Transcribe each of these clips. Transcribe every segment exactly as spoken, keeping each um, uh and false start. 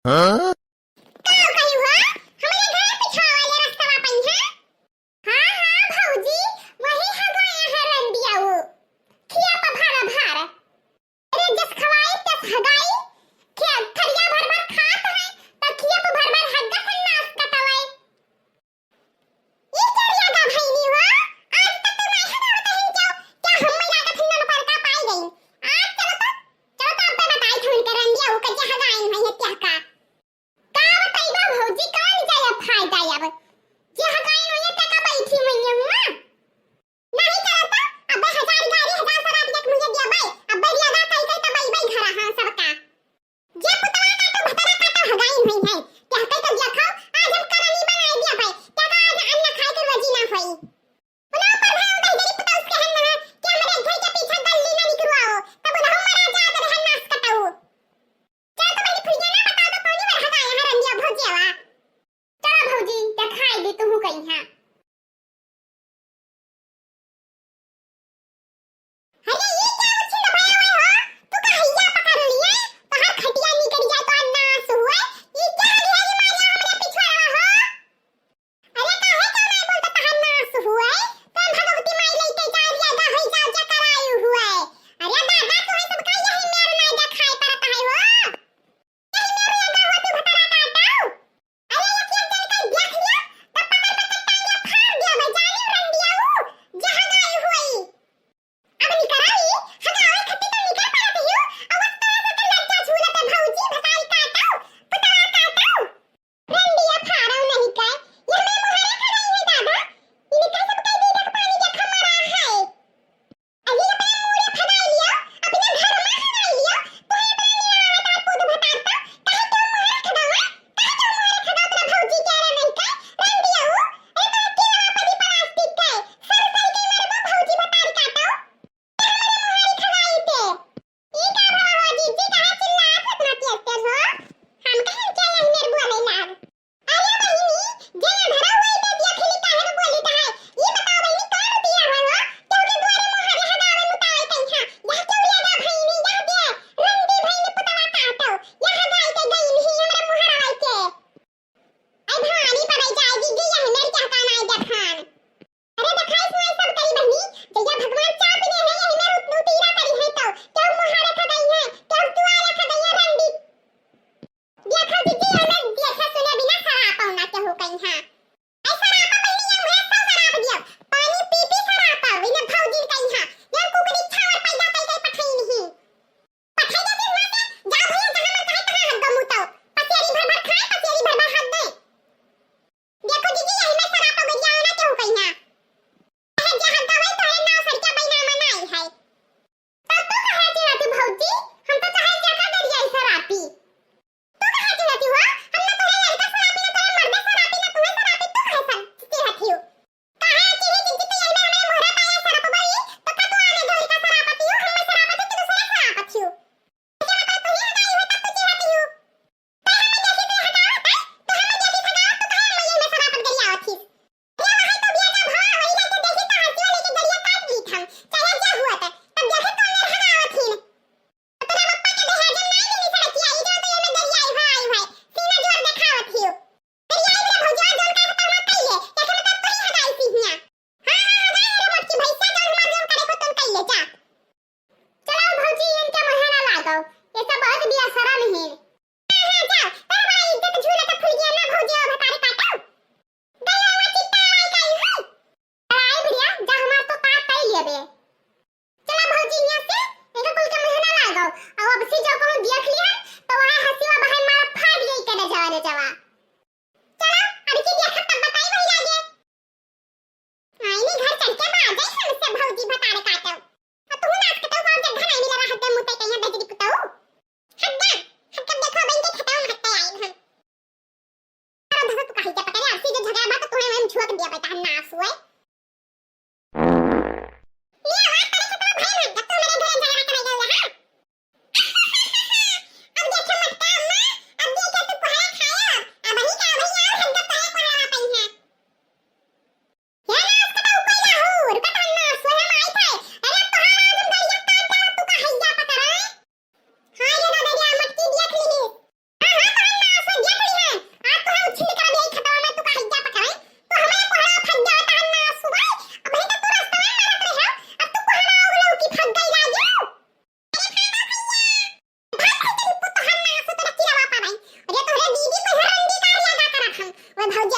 का कही हो? हमरे घर पिछवा वाले रस्तवा पे है। हाँ, हाँ, भौजी, वही हगाया है रंडिया वो। खिया पर भारा भार। अरे, जस खवाई, तस हगाई। खिया, थरिया भर भर खात है, त खिया पर भर भर हग्गत है, नास कटवाई। ई क्या यादा भइली हो? आज तक तो नहीं हगावत है, क्या, क्या हम में लागत है, नन पर का पाई गई? आज चलो तो, चलो तो अब बताई थी उनके रंडिया वो कज्जा हगाइन है, ये क्या का? का बतइबा भौजी, कौन जाए फायदा अब? जे हगाइन होइए ते का बैठी होइए हुआ? नहीं चलता, अबे हजार गाड़ी, हजार शराब एक मुझे दिया भाई, अबे लगा कई कई तब अइबे घर हाँ सबका। जे पुतवा काटो भतरा काटो हगाइन होई है, ते हकई तो देखो, आज हम करनी बनाए दिया भाई, ते का आज अन्न खाए के रोजी ना होई। उना पर भाव दे देरी पुता उसके हन ना, कि हमरे घर के पीछे गली ना निकलवाओ, तब उनहु मरा जात रहन नास कटाऊ। चल तो बहनी फुलझड़ी ना बता दो, कौनी बरहका यहाँ रंडिया भौजियावा। चलो भौजी, देखाई दी तुहू कहीं है। अरे, ये क्या उछिल भया हुए हो? तू का हैया पकड़ लिए? तोहार खटिया निकल जाए तो नास हुए। ये क्या ढेरी मारिया हमरे पिछुआ हो? अरे, काहे का नहीं बोलता तोहार नास हुए? कौन भगवती माई लेके जा रिया गा होई जा जा कराई हुए? अरे दादा, तू है सब का यही मेर ना जा खाए परत है हो? यही मेर ना गा होती भतरा काटाऊ। अरे, एक एक जन का देख लिया, तब पकड़ पकड़ टांग लिया,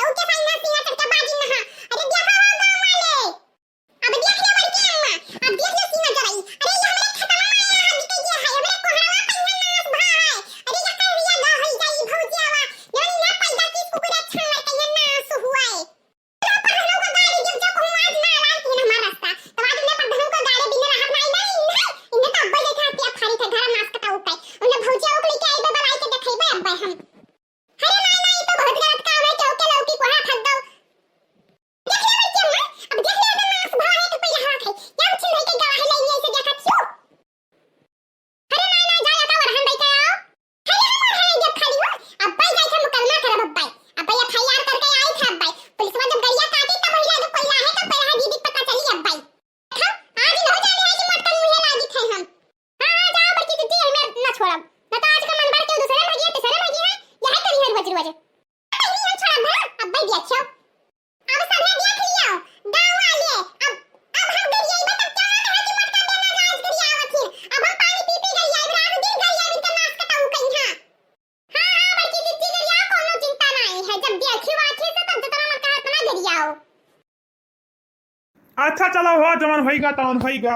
ओके साइना सीना चढ़ के बाजी नहा। अरे देखा हो गाँव वाले, अब देख ले बड़की अम्मा, अब देख ले सीना जराई। अरे ये हमरे खेतवा में आया है, बिके ये है, हमरे कोहरवा पे इहाँ नास भा है। अरे ये कहिया गा होई जाई भौजियावा, जवन इहाँ पैदा किस कुकुरे छान मार के इहाँ नास हुआ है। पर हम लोग गाड़ी जब जब कहूँ आज ना आराम की हमारा रास्ता, तो आज उन्हें पर धनु को गाड़ी बिना रहत नहीं, नहीं, नहीं, इन्हें तो अब्बा देखा के फारी थे घर नास कटा उपाय। उन्हें भौजिया को लेके आई बे, बलाई के देखाई बे अब्बा हम। अरे नाई, नाई, ई तो बहुत गलत काम है, चौके लौकी कोहा फंस दो। देख ले बच्चे, हाँ? अब देख ले, अगर नास भवा है तो पहले हाथ है। क्या उछिन भाई के गवाही ले लिए से देखा छू। अरे नाई, नाई, जा, जा, का वरहन भाई का आओ। अरे हम वरहन देख खाली हो। अब भाई जाई था मुकदमा करब अब भाई। अब भाई एफ आई आर करके आई था अब भाई। पुलिस में जब गड़िया काटी तब महिला जो कोई लाहे का पहला दीदी पता चली अब भाई। देखा, आज न हो जाने है कि मटकन मुँहे लागी थे हम। हाँ, हाँ, जाओ बड़की दीदी, हमें न छोड़ब। न तो आज का मन बढ़ के दूसरे में गया, तीसरे में गया, यही करी है रोज रोज। नहीं, हम छोड़ब ना, अब भाई भी अच्छे हो। अब सबने देख लियो, गाँव वाले, अब, अब हम गरियाई बा तब क्या ना कहे कि मोटका बेना राज गरियावत ही। अब हम पानी पी पी गरियाई, रात दिन गरियाई, इनका नाश कटाऊ कहीं हाँ। हाँ, हाँ, बड़की दीदी गरियाओ, कोनो चिंता नहीं है, जब देखी वाखी से तब जितना मन कहा उतना गरियाओ। अच्छा चलो हो, जवन होइगा तवन होइगा।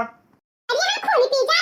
अरे हाँ, खून पी जा,